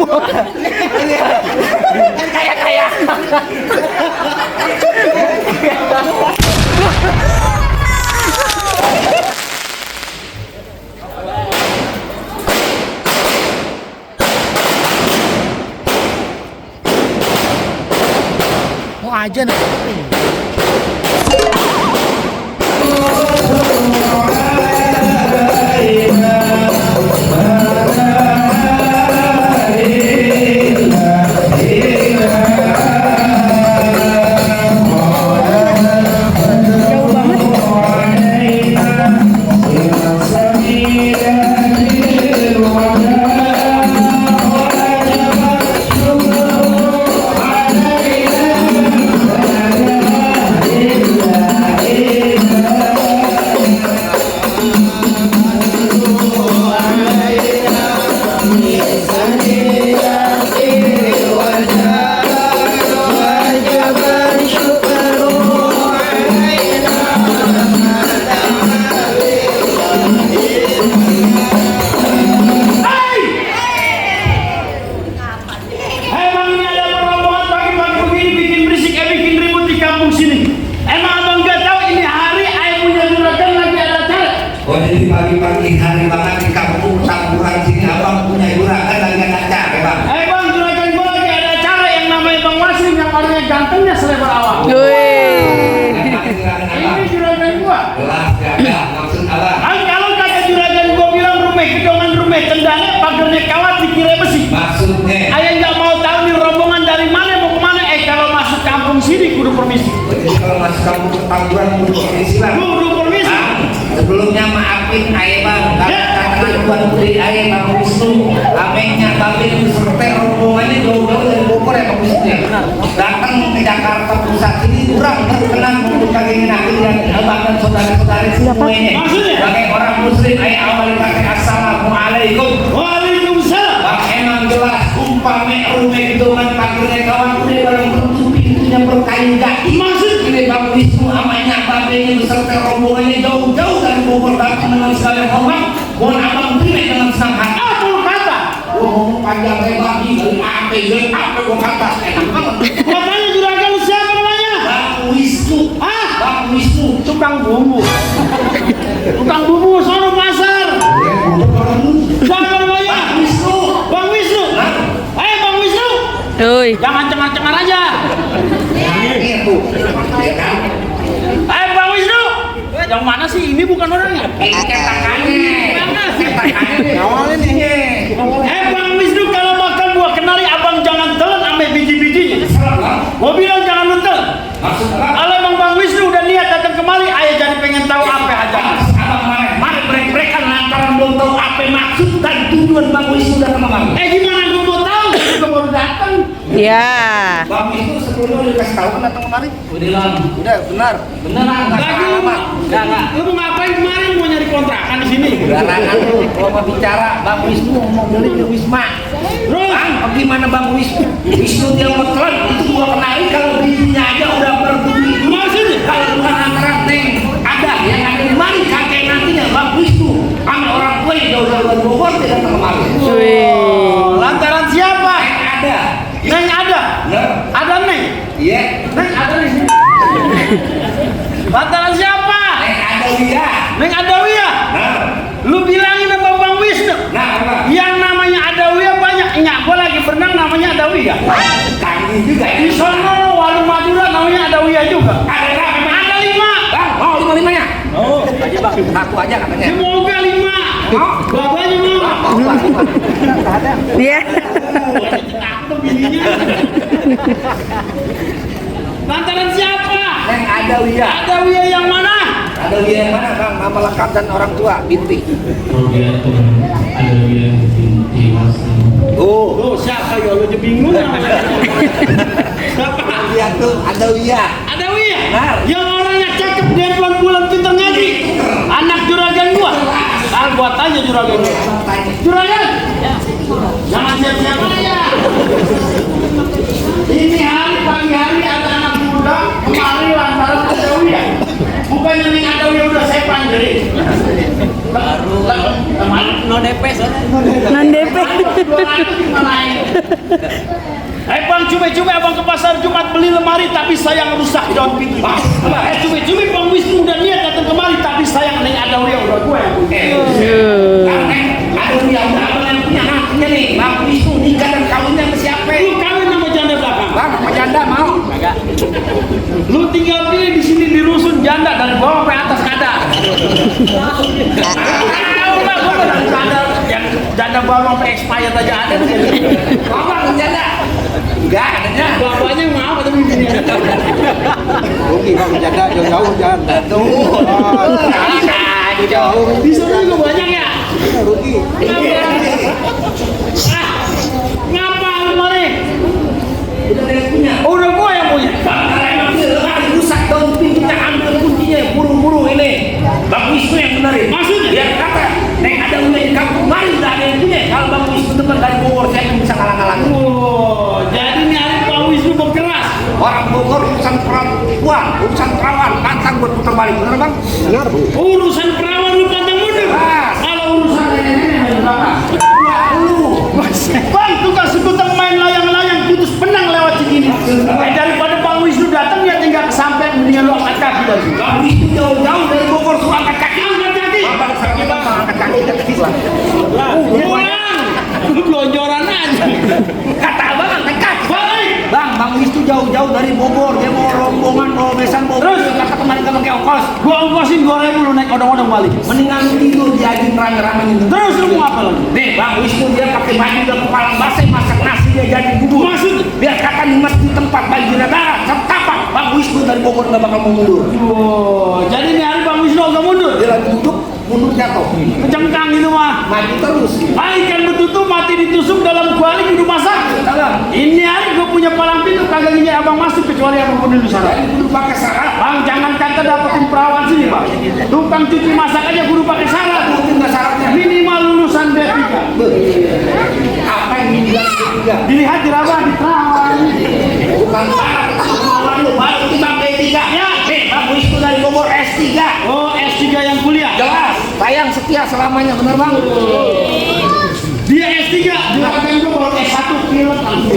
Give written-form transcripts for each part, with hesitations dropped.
Kan kaya-kaya. Mau aja nih. Pagi-pagi hari banget di kampung Tamburan sini abang punya juragan lagi ada acara bang. Bang, juragan gua lagi ada acara yang namanya Bang Waslim yang orangnya gantengnya selebar awak. Ini juragan gua. Jelas gak maksud abang. Kalau kata juragan gua bilang rumah kedongan rumah tendangnya pagarnya kawat dikira besi. Maksudnya Ayah nggak mau tahu nih rombongan dari mana mau kemana. Kalau masuk kampung sini kudu permisi. jadi kalau masuk kampung Tamburan kudu permisi bang. Kudu permisi. Sebelumnya maafin ayah bang, katakan buat beli ayah bang Wisnu, amenya babin serta rombongannya jauh-jauh dari Bogor ya bang Wisnu. Datang ke Jakarta Pusat ini kurang berkenan untuk kaki nabi dan bahkan saudara-saudara semuanya. Sebagai orang Muslim ayah awal kata assalamualaikum. Waalaikumsalam. Bang emang jelas umpame rumah gedongan pagarnya kawan udah barang tentu pintunya berkain gaki. Maksud ini bang Wisnu amanya babin beserta rombongannya jauh-jauh dari Bogor datang dengan segala hormat. Mohon abang terima dengan senang hati. Apa kata? Ngomong panjang lebar dari apa gua kata enak banget. Katanya juragan siapa namanya? Bang Wisnu. Bang Wisnu Tukang bumbu. Tukang bumbu sono pasar. Siapa namanya? Bang Wisnu. Bang Wisnu. Bang Wisnu. Jangan cengar-cengar aja. Itu ya kan. Bang Wisnu. Yang mana sih? Ini bukan orangnya. Ini cetakannya. Mana sih? Cetakannya awalnya nih. Bang Wisnu kalau makan buah kenari abang jangan telan sampai biji-bijinya. Gua bilang jangan nonton. Kalau emang Bang Wisnu udah niat datang kemari, ayah jadi pengen tahu apa aja. Abang mari mereka lantaran belum tahu apa maksud dan tujuan Bang Wisnu datang kemari. Gimana gua mau tahu? Gua baru datang. Ya. Bang Wisnu sebelumnya udah kasih tahu kan datang kemari? Udah benar. Beneran. Lagi lu mau ngapain kemarin? Mau nyari kontrakan di sini? Garangan lu kalau mau bicara Bang Wisnu mau beli di Wisma. Bang, gimana Bang Wisnu? Wisnu dia metelan itu gua kenalin kalau bijinya aja udah berduri. Maksudnya? Kalau bukan antara neng ada yang ada di mari kakek nantinya Bang Wisnu sama orang tua yang jauh-jauh dari Bogor dia datang kemari. Lantaran siapa? Ada. Neng ada. Ada Neng. Iya. Neng ada di sini. Lantaran siapa? Neng ada dia. Neng Adawiyah. Lu bilangin sama Bang Wisnu. Nah, apa? Yang namanya Adawiyah banyak. Nyak gua lagi berenang namanya Adawiyah. Kami juga Di sono Warung Madura namanya Adawiyah juga. ada berapa? Ada 5. Bang, mau 5-5-nya? Oh, Aja Bang, satu aja katanya. semoga 5. Bapaknya mau. Iya. Cakep bininya. Lantaran siapa? Neng ada Wia. Adawiyah yang mana? Ada Wia yang mana Bang? Nama lengkap dan orang tua, binti. Oh, siapa ya? Lu aja bingung namanya. Siapa? Lihat tuh, ada Wia. Adawiyah. Benar. Yang orangnya cakep dia bulan pintar ngaji. Anak juragan gua. Gua tanya juragan gua. Juragan. Jangan siap-siap aja. Ini hari pagi hari ada anak muda kemari lantaran Adawiyah. Bukannya Neng Adawiyah udah saya panggilin. Baru kemarin DP soalnya. Non DP. Bang, cumi-cumi abang ke pasar Jumat beli lemari tapi sayang rusak daun pintu. Cumi-cumi Bang Wisnu udah niat datang kemari tapi sayang neng ada udah gue yang punya. Ada udah abang yang punya haknya nih. Bang Wisnu nikah dan kawinnya sama siapa? Lu kawin sama janda belakang. Bang, sama janda mau? Enggak. Lu tinggal pilih di sini di rusun janda dari bawah sampai atas ada. Tahu lah, gua ada yang janda bawah sampai expired aja ada. Bang, janda. Enggak, adanya. Bapaknya mau atau bininya? Rugi bang janda jauh-jauh janda. Tuh. Jauh. Di sana juga banyak ya. Rugi. Ngapa lemari? Udah ada yang punya. Oh, udah gua yang punya. Emang lemari rusak daun pintunya, ambil kuncinya, buru-buru ini. Bang Wisnu yang benerin. Maksudnya? Dia kata, Neng ada udah di kampung, mari udah ada yang punya. Kalau Bang Wisnu teman dari Bogor, saya yang bisa ngalang-ngalang. Oh, jadi ini hari Pak Wisnu berkeras. Orang Bogor urusan perempuan, urusan perawan, pantang buat putar balik, bener Bang? Benar bu. Urusan perawan lu pantang mundur. Ah. Kalau urusan nenek-nenek dari bapak. Bang, tukang sekutang main layang-layang putus benang lewat segini. Daripada Bang Wisnu datang dia tinggal kesampean mendingan lu angkat kaki dari sini. Bang Wisnu jauh-jauh dari Bogor, suruh angkat kaki. Angkat kaki. Bang, sakit Bang, angkat kaki, Pulang. Lu pelonjoran aja. Kata Abang, angkat kaki. Balik. Bang Wisnu jauh-jauh dari Bogor, dia mau rombongan, mau besan Bogor. Terus? Kata kemarin kan pakai ongkos. Gua ongkosin 2.000 lu naik odong-odong balik. Mendingan lu tidur diajin rame-rame itu. Terus lu mau apa lagi? Nih Bang Wisnu dia pakai baju dan kepala basah, masak nasi dia jadi bubur. Maksud? Biar kata nimas di tempat banjirnya darah, setapak. Bang Wisnu dari Bogor nggak bakal mau mundur. Oh, jadi ini hari Bang Wisnu agak mundur. Dia lagi duduk, mundur jatuh. Kecengkang gitu mah. Maju terus. Ikan betutu mati ditusuk dalam kuali kudu masak. Ini hari gue punya palang pintu kagak gini abang masuk kecuali abang kudu syarat. Jadi kudu pakai syarat. Bang jangan kata dapetin perawan sini bang. Tukang cuci masak aja kudu pakai syarat. Mungkin nggak syaratnya. Minimal lulusan D3. Apa yang dibilang ketiga? Dilihat di rabah di perawan. Bukan syarat. Kemauan lu baru timbang D3. Ya. Nih Bang Wisnu dari Bogor S3. Oh S3 yang kuliah. Jelas. Sayang setia selamanya, bener Bang? Dia S3. Dia kan gue baru S1 pilot langsung.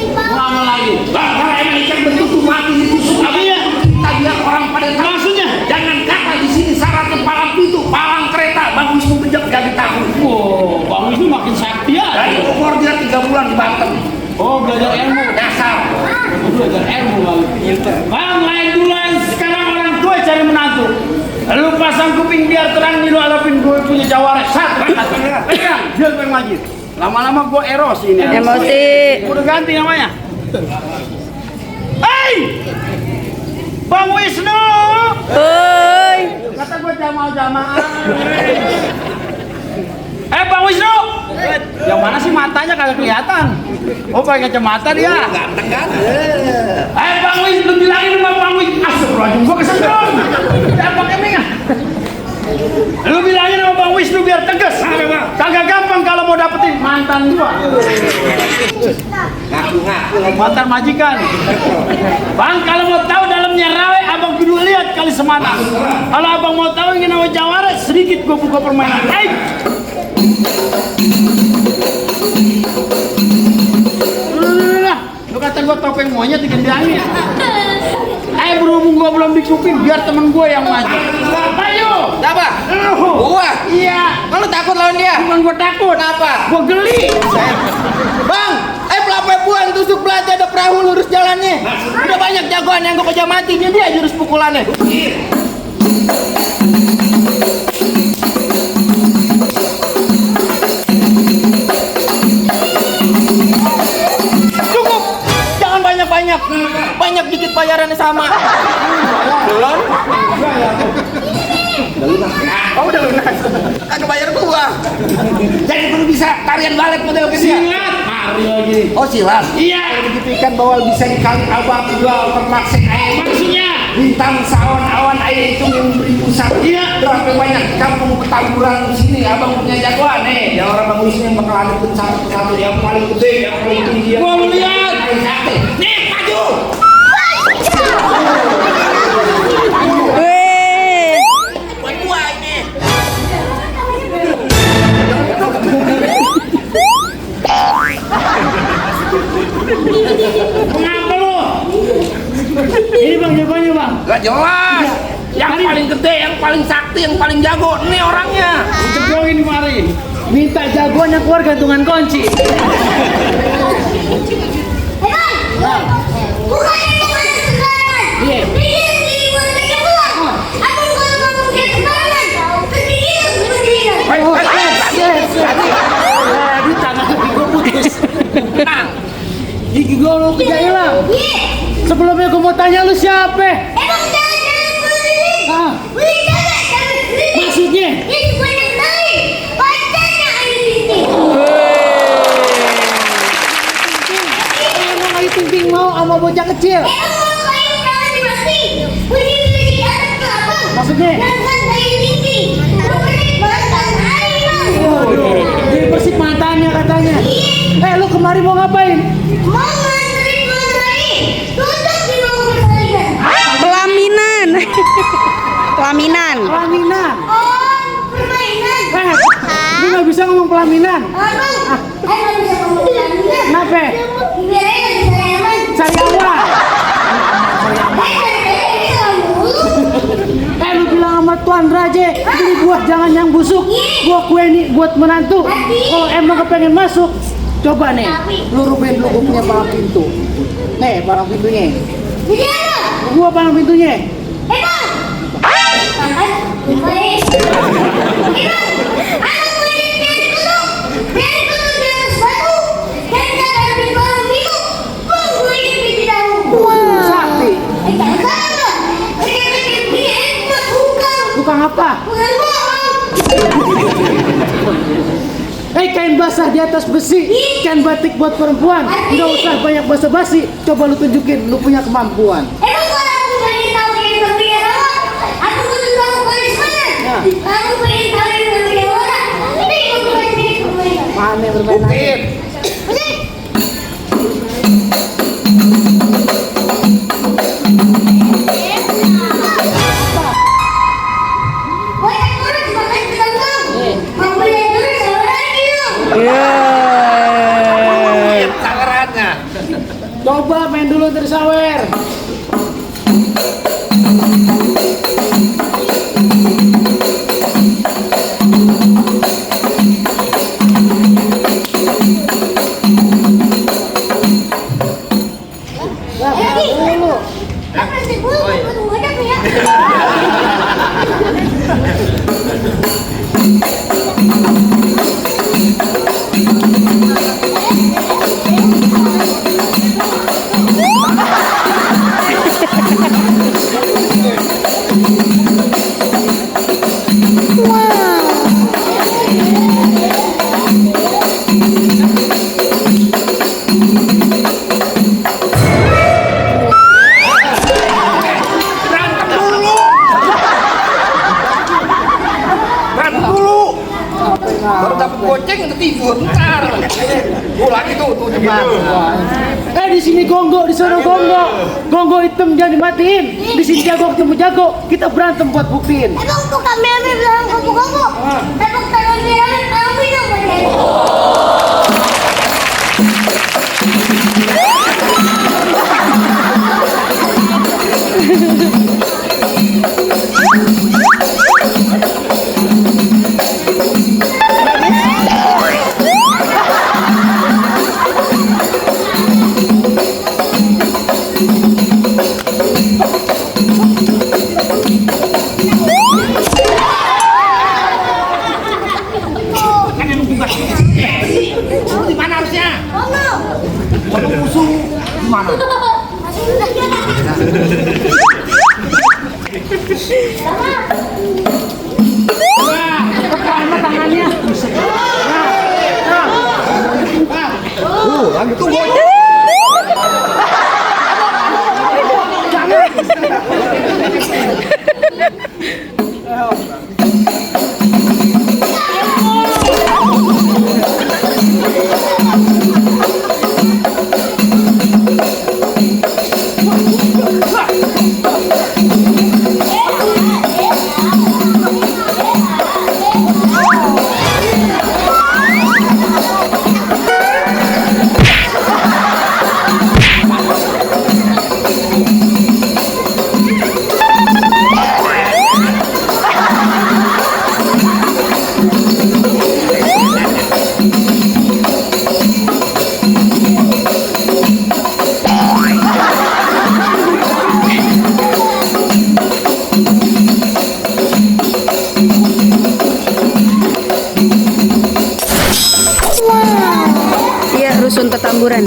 Lama lagi. Bang, kalau emang ikan betutu mati ditusuk. Apa ya? Kita biar orang pada tahu. Maksudnya? Jangan kata di sini syaratnya palang pintu, palang kereta. Bang Wisnu kejap jadi tahu. Oh, Bang Wisnu makin sakti ya. Dari Bogor dia 3 bulan di Banten. Oh, belajar ilmu. Dasar. Belajar ilmu bang. Bang, lain dulu sekarang orang tua cari menantu. Lu pasang kuping biar terang di lu alapin gue punya jawara. Sat, pegang, dia pengen lagi. Lama-lama gue eros ini. Emosi. Udah ganti namanya. Hei, Bang Wisnu. Oi. Kata gue jamaah. Bang Wisnu. Yang mana sih matanya kagak kelihatan? Oh pakai kacamata dia. Ganteng kan? Bang Wisnu bilangin sama Bang Wisnu. Astagfirullahaladzim, gua kesenggol. Jangan pakai minyak. Lu bilangin sama Bang Wisnu biar tegas. Kagak gampang kalau mau dapetin mantan gua. Ngaku-ngaku. Mantan majikan. Bang kalau mau tahu dalamnya rawe, abang kudu lihat kali semata. Kalau abang mau tahu ingin sama jawara, sedikit gua buka permainan. Lu kata gua topeng monyet digendangin. Berhubung gua belum dikupin, biar temen gua yang maju. Apa yuk? Siapa? Lu. Gua. Iya. Kalau takut lawan dia? Bukan gua takut. Kenapa? Gua geli. Bang, pelapai buang tusuk belanja ada perahu lurus jalannya. Udah banyak jagoan yang gua pejam matinya dia jurus pukulannya. Cukup. Jangan banyak-banyak. Banyak dikit bayarannya sama. Belum? Oh udah lunas. Kagak bayar gua. Jadi perlu bisa tarian balet model ke dia. Silat. Mari lagi. Oh silat. Iya. Begitu ikan bawal bisa dikali abang jual termaksik air. Maksudnya? Bintang sawan-awan air itu yang beri pusat. Iya. Berapa banyak kampung petamburan sini abang punya jagoan nih. Ya orang Bang Wisnu yang bakal ada satu yang paling gede, yang paling tinggi. Gua mau lihat. Nih maju. Weh. Buat gua ini. bang? Gak jelas. Yang paling gede, yang paling sakti, yang paling jago, ini orangnya. Jeboin kemarin. Minta jagoan yang keluar gantungan kunci. Bukannya kemana sekarang? Iya. Dia di buat mereka pulang. Aku kalau ngomong dia sekarang, sendirian sendirian. Di tangan gue putus. Gigi gue lo kerja hilang. Iya. Sebelumnya gue mau tanya lu siapa? Emang jangan beli. Ah, Beli jangan beli. maksudnya? Ini banyak kali. Pacarnya ada di sini. Emang Ayu Ting Ting mau sama bocah kecil? Emang mau kayu jangan dimati. Beli beli anak kelapa. Maksudnya? Jangan kayu tinggi. Beli batang air. Waduh, jadi bersih mantannya katanya. Lu kemari mau ngapain? Mau nganterin materi. Tutup di bawah persalinan. Pelaminan. Pelaminan. Pelaminan. Oh, permainan. Lu nggak bisa ngomong pelaminan. Abang, nggak bisa ngomong pelaminan. Kenapa? Biar aja bisa nyaman. Sariawan. Lu bilang sama Tuan Raja, beli buah jangan yang busuk. Buah kue ini buat menantu. Kalau emang kepengen masuk, coba nih, lu rubuhin dulu gua punya palang pintu. Nih, palang pintunya. Jadi apa? Gua palang pintunya. Bang! Baik. Bang, aku main dari kutub. Dari kutub di atas batu. Dan jangan ambil barang minum. Bang, gue ini di dalam. Sakti. Jangan salah. Dia enak bukan. Bukan apa? Bukan bohong. Kain basah di atas besi, kain batik buat perempuan. Nggak usah banyak basa-basi. Coba lu tunjukin, lu punya kemampuan. Emang kalau aku pengen tahu yang berpikir orang, aku butuh tahu polis mana? Aku pengen tahu yang berpikir orang. Ini ikut polis ini permainan. Mana yang bermain Buktiin. Oke. Banyak orang cuma main ketangkap. Mau beli dulu sama lagi dong. Lihat tangerannya. Coba main dulu tersawer. Dulu. Apa sih gue butuh wadah ya? Berantem dulu. Baru dapet goceng udah tidur ntar. Lagi tuh cepat. Di sini gongo, di sana gongo. Gongo hitam jangan dimatiin. Di sini jago ketemu jago. Kita berantem buat buktiin. Emang tuh kami bilang kamu. Tepuk tangan bilang kami dong banyak. Di mana harusnya? Ngomong. Musuh di mana? Sama tangannya. Lagi tuh goceng. hiburan.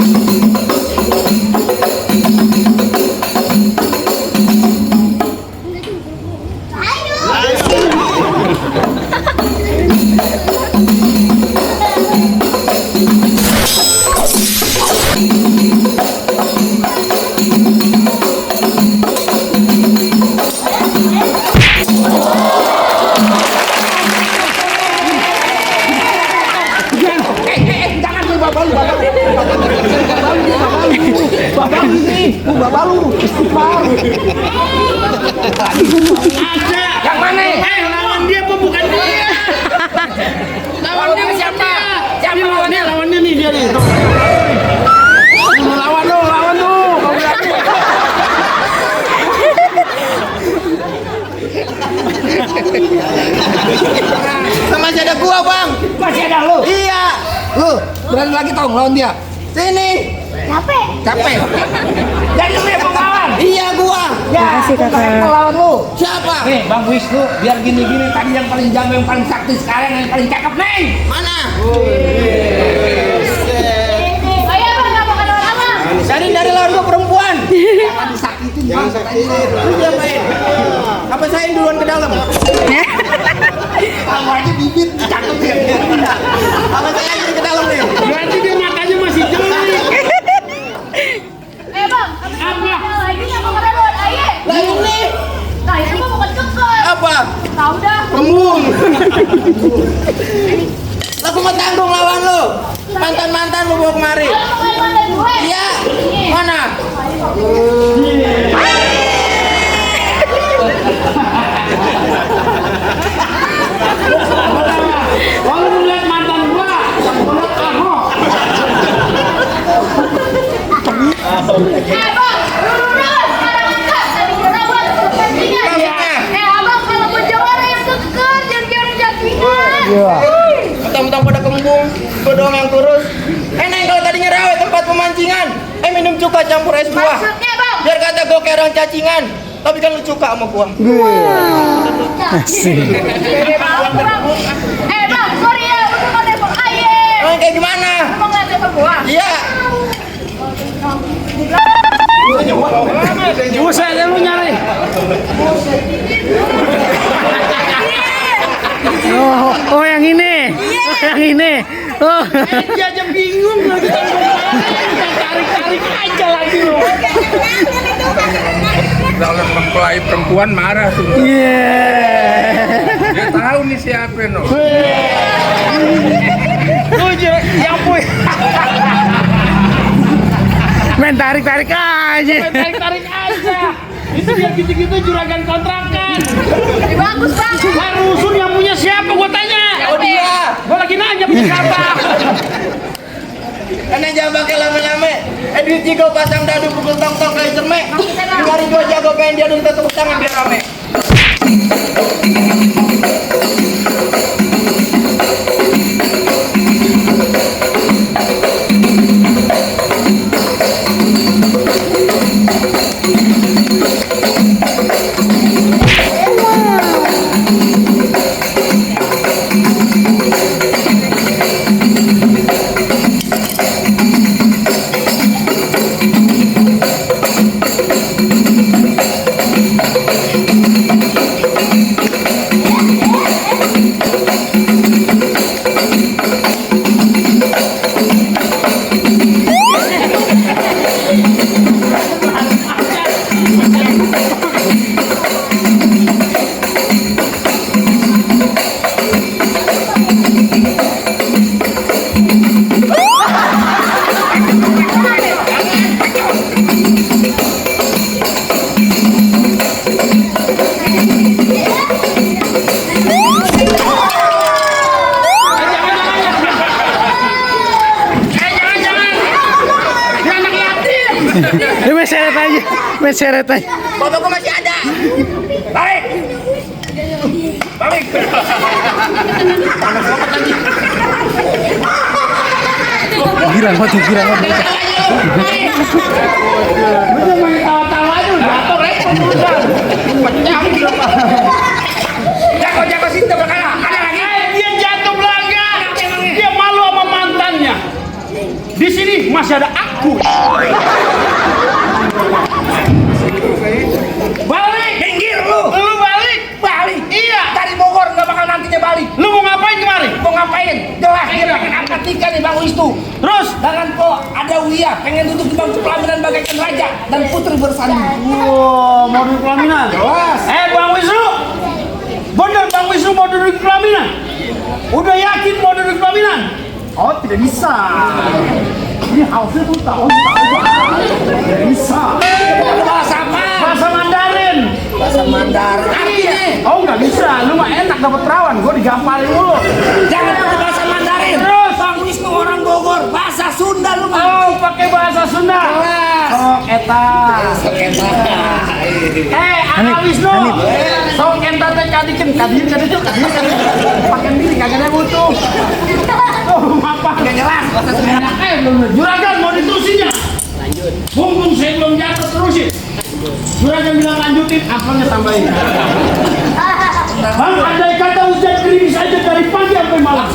Yang mana? Lawan dia apa bukan dia? Lawannya siapa? Siapa lawannya? Lawannya nih dia nih. Lawan lu. Masih ada gua, Bang. Masih ada lu. Iya. Lu berani lagi tong lawan dia. Sini. Capek. Jadi lu yang melawan. Iya gua. Makasih kakak. Lawan lu. Siapa? Nih Bang Wisnu, biar gini-gini tadi yang paling jago, yang paling sakti, sekarang yang paling cakep nih. Mana? Ayo bang, nggak mau kenal abang. Dari lawan gua perempuan. Jangan sakitin. Lu diapain? Apa saya duluan ke dalam? Tahu aja bibit cakep ya. Apa saya aja ke dalam nih? Berarti dia matanya masih jelek. Bang, Apa? lagi nggak mau kenal ayo. Lah ini Nah itu mah bukan cekal. apa? Tahu dah. Kembung. Lah gua mau tanggung lawan lu. Mantan-mantan lu bawa kemari. Kalau mana gue? Iya. Mana? Kalau lu lihat mantan gua, menurut Ahok. Bang, lurus sekarang angkat. Tadi jerawat kepentingan. Abang kalau berjawara yang kekeh, jangan jadian. Mentang-mentang pada kembung, gua doang yang kurus. Neng kalau tadinya rawe tempat pemancingan, minum cuka campur es buah. Maksudnya bang? Biar kata gua kayak orang cacingan. Tapi kan lu cuka sama gua. Asik. Bang, sorry ya, lu mau telepon ayah. Emang kayak gimana? Mau nggak telepon gua? Iya. Buset, lu nyari. Oh yang ini. Yang ini. Oh. Dia aja bingung lagi. Tarik-tarik aja lagi lu. Kalau mempelai perempuan marah tuh. Dia tahu nih siapa no. Yang puy. Main tarik-tarik aja. Tarik-tarik aja. Itu dia gitu-gitu juragan kontrakan. Bagus bang. Lah rusun yang punya siapa gua tanya? Oh dia. Gua lagi nanya punya siapa. Karena jangan pakai lame-lame. Duit jigo pasang dadu pukul tong-tong kayak cermek. Hari gua jago pengen dia minta tepuk tangan biar rame. Main seret aja. Foto gua masih ada. Balik. Balik. Girang mati, girang mati. Lu main tawa-tawa aja udah jatuh repot udah. Jago situ berkala. Ada lagi. Dia jatuh belakang. Dia malu sama mantannya. Di sini masih ada bersanding. Wow, mau duduk pelaminan? Jelas. Bang Wisnu, bener Bang Wisnu mau duduk pelaminan? Udah yakin mau duduk pelaminan? Oh, tidak bisa. Ini harusnya tuh tahu. Tidak bisa. Bahasa apa? Bahasa Mandarin. Bahasa Mandarin. Artinya? Oh, nggak bisa. Lu mah enak dapat perawan. Gue digampalin mulu. Jangan pakai bahasa Mandarin. Terus, Bang Wisnu orang Bogor, bahasa Sunda lu mah. oh, pakai bahasa Sunda. Jelas. Sok eta. Anak Wisnu. Sok eta teh kadikeun pakai diri kagak ada butuh. Oh, apa? Gak jelas. Bahasa Sunda. Juragan mau diterusinnya. Lanjut. Mumpung saya belum jatuh terusin. Juragan bilang lanjutin, apanya tambahin. Bang, andai kata hujan gerimis saja dari pagi sampai malam.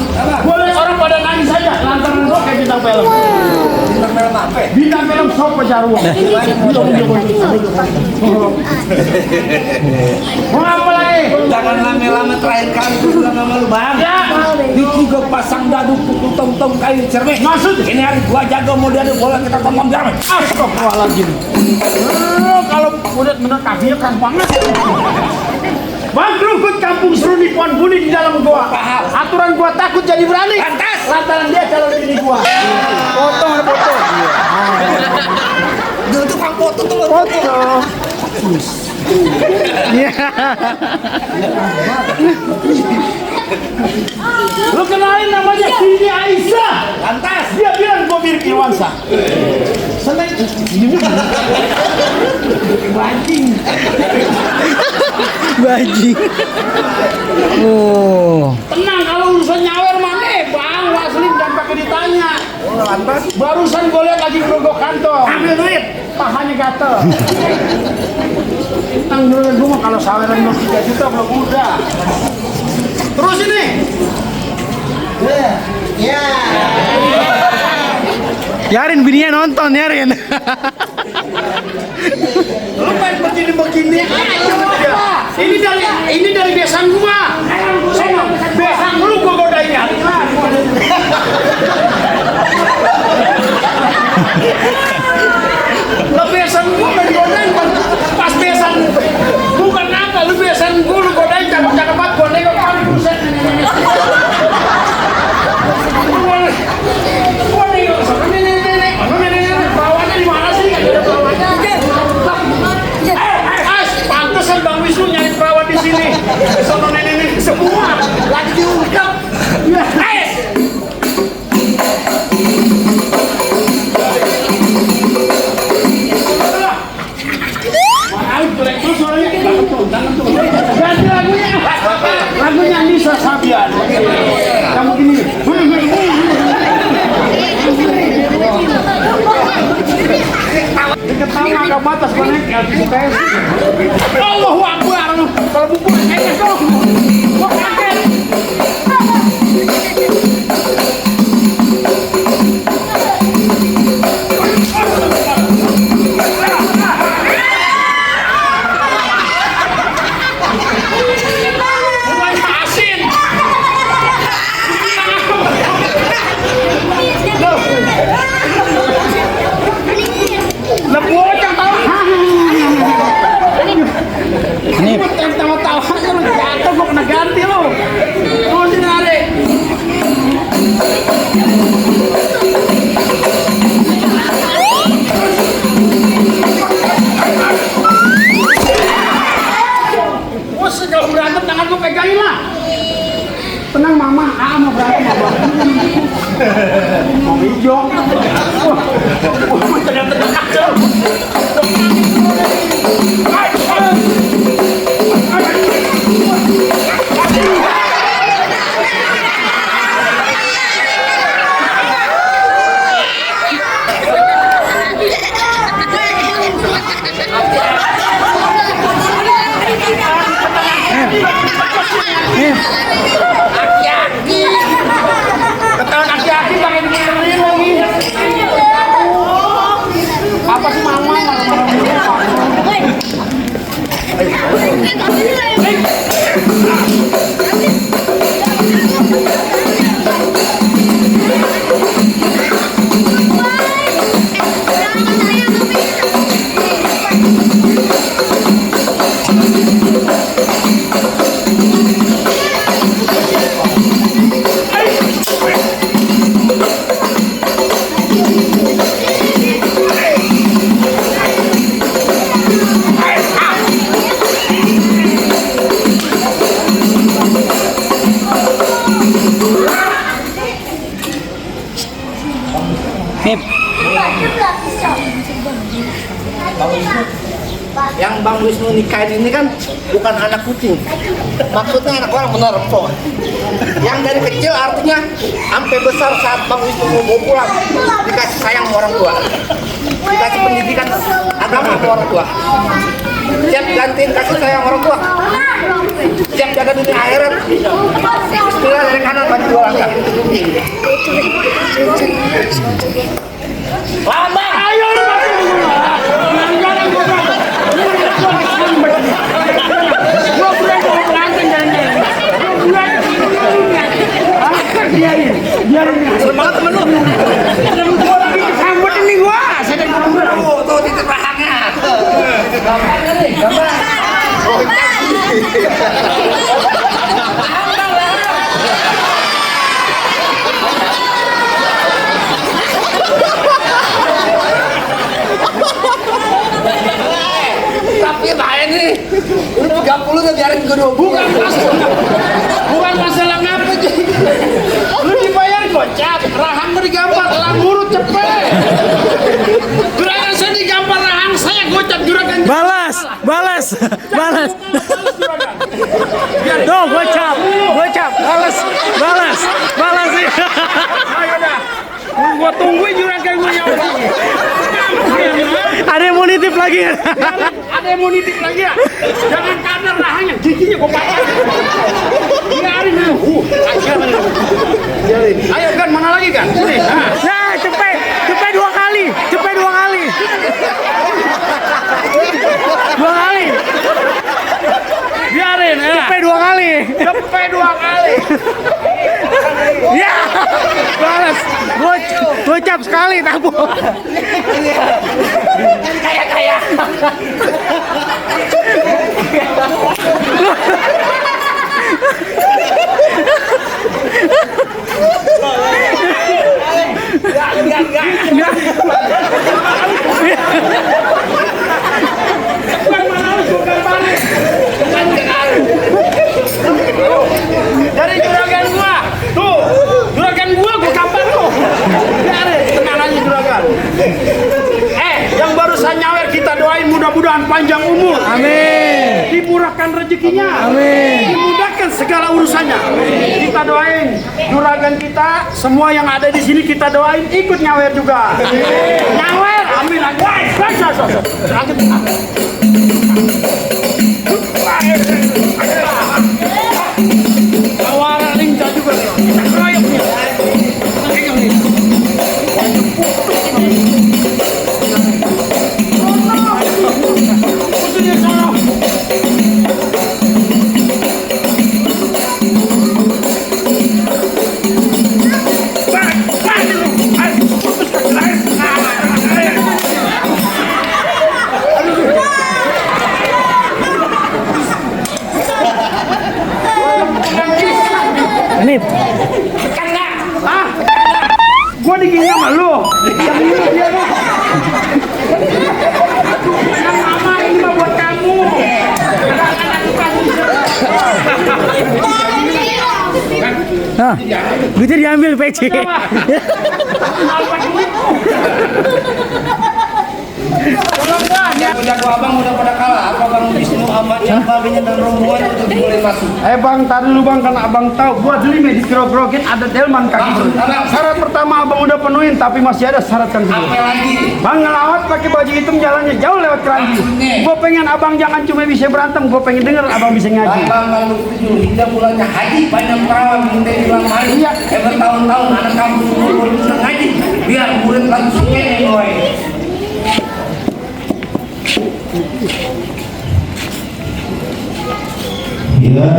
Boleh orang pada nangis saja lantaran gue kayak bintang film. Bintang film apa? Bintang film Sopo Jarwo. Mau apa lagi? Jangan lama-lama terakhir kali gue bilang sama lu bang. Ya. Di tiga pasang dadu pukul tong-tong kayu cermek. Maksud? Ini hari gua jaga mau diadu bola kita tonton jarang. Astagfirullahaladzim. Kalau bener kakinya keren banget. Bang Krukut kampung seruni pohon buni di dalam gua. Aturan gua takut jadi berani. Lantas. Lantaran dia calon bini gua. Foto ada foto. Dulu tuh kang foto tuh. Foto. Iya. Lu kenalin namanya Siti Aisyah. Lantas. Dia bilang gua mirip Irwansa. Seneng. Banting. Bajing. Oh. Tenang kalau urusan nyawer mana, Bang Waslim jangan pakai ditanya. Lantas. Barusan gue lihat lagi ngerogok kantong. Ambil duit, pahanya gatel. Tentang dulu gue mah kalau saweran mau 3 juta belum udah. Terus ini. Ya. Yarin bininya nonton, Yarin. Lu main begini-begini aja dia. Ini dari besan gua. Sono, besan lu gua godain ya. Lu besan gua gak digodain pas besan. Bukan apa, lu besan gua lu godain cakep-cakep banget gua nengok kali buset. Gua nengok sono nenek-nenek. Nenek-nenek perawannya di mana sih? Gak ada perawannya. Pantesan Bang Wisnu nyari perawan di sini. Sono nenek-nenek semua lagi diungkap. Ganti lagunya. Lagunya Nisa Sabian. Kamu gini. Ketawa agak batas konek LPS. Allahu Akbar. Kalau buku kayak itu. Gua kaget. Tenang mama, mau berantem mama. Mau hijau. Wah, tegak-tegak kacau. Ketahuan aki-aki pakai diputerin lagi. Apa sih mama marah-marah? Bang Wisnu nikahin ini kan bukan anak kucing. Maksudnya anak orang benar kok. Yang dari kecil artinya sampai besar saat Bang Wisnu mau pulang dikasih sayang sama orang tua. Dikasih pendidikan agama sama orang tua. Siap gantiin kasih sayang orang tua. Siap jaga dunia akhirat. Istilah dari kanan maju dua langkah. Lambat. Ayo lu maju. Gua berani berantem jangan. Biarin. Semangat temen lu. Gua lagi kesambut ini gua. Saya Tuh titik rahangnya. Gambarnya nih, gambar. Tapi bahaya nih. Udah 30 udah biarin gue 20. bukan masalah ngapa sih. Lu dibayar gocap, rahang lu digambar, lah ngurut cepet. Juragan saya digambar rahang, saya gocap juragan. Balas. Tuh, gocap. Balas. Ayo dah. Gua tungguin juragan gua nyawa. Ada yang mau nitip lagi ya? Ada yang mau nitip lagi ya? Jangan kadar rahangnya, giginya gua patah. Biarin dulu. Ayo kan, mana lagi kan? Sini. Nah. Nah, cepet 2 kali. Biarin ya. Cepet 2 kali. Ya. Balas. Gocap sekali tabu. Kayak. Dari juragan gua. Tuh, juragan gua kabar tuh. Biarin, tenang aja juragan. Yang barusan nyawer kita doain mudah-mudahan panjang umur. Amin. Dimurahkan rezekinya. Amin. Dimudahkan segala urusannya. Kita doain juragan kita, semua yang ada di sini kita doain ikut nyawer juga. Nyawer, amin. Awalnya lincah juga. Ini Gua digini sama lu. Yang ini dia lu. Yang mama ini mah buat kamu. nah, duitnya diambil PC. Jago abang udah pada kalah. Apa Bang Wisnu sama yang babinya dan rombongan udah boleh masuk. Bang, tadi dulu bang, karena abang tahu buat lima di groget ada delman kaki. Syarat pertama abang udah penuhin, tapi masih ada syarat yang kedua. Apa lagi? Bang ngelawat pakai baju hitam jalannya jauh lewat keranji. Gue pengen abang jangan cuma bisa berantem, gue pengen denger abang bisa ngaji. Abang kalau setuju hingga bulannya haji banyak perawan minta bilang haji. Iya. Bertahun-tahun anak kamu semua bisa ngaji biar murid langsung ini boy. Ya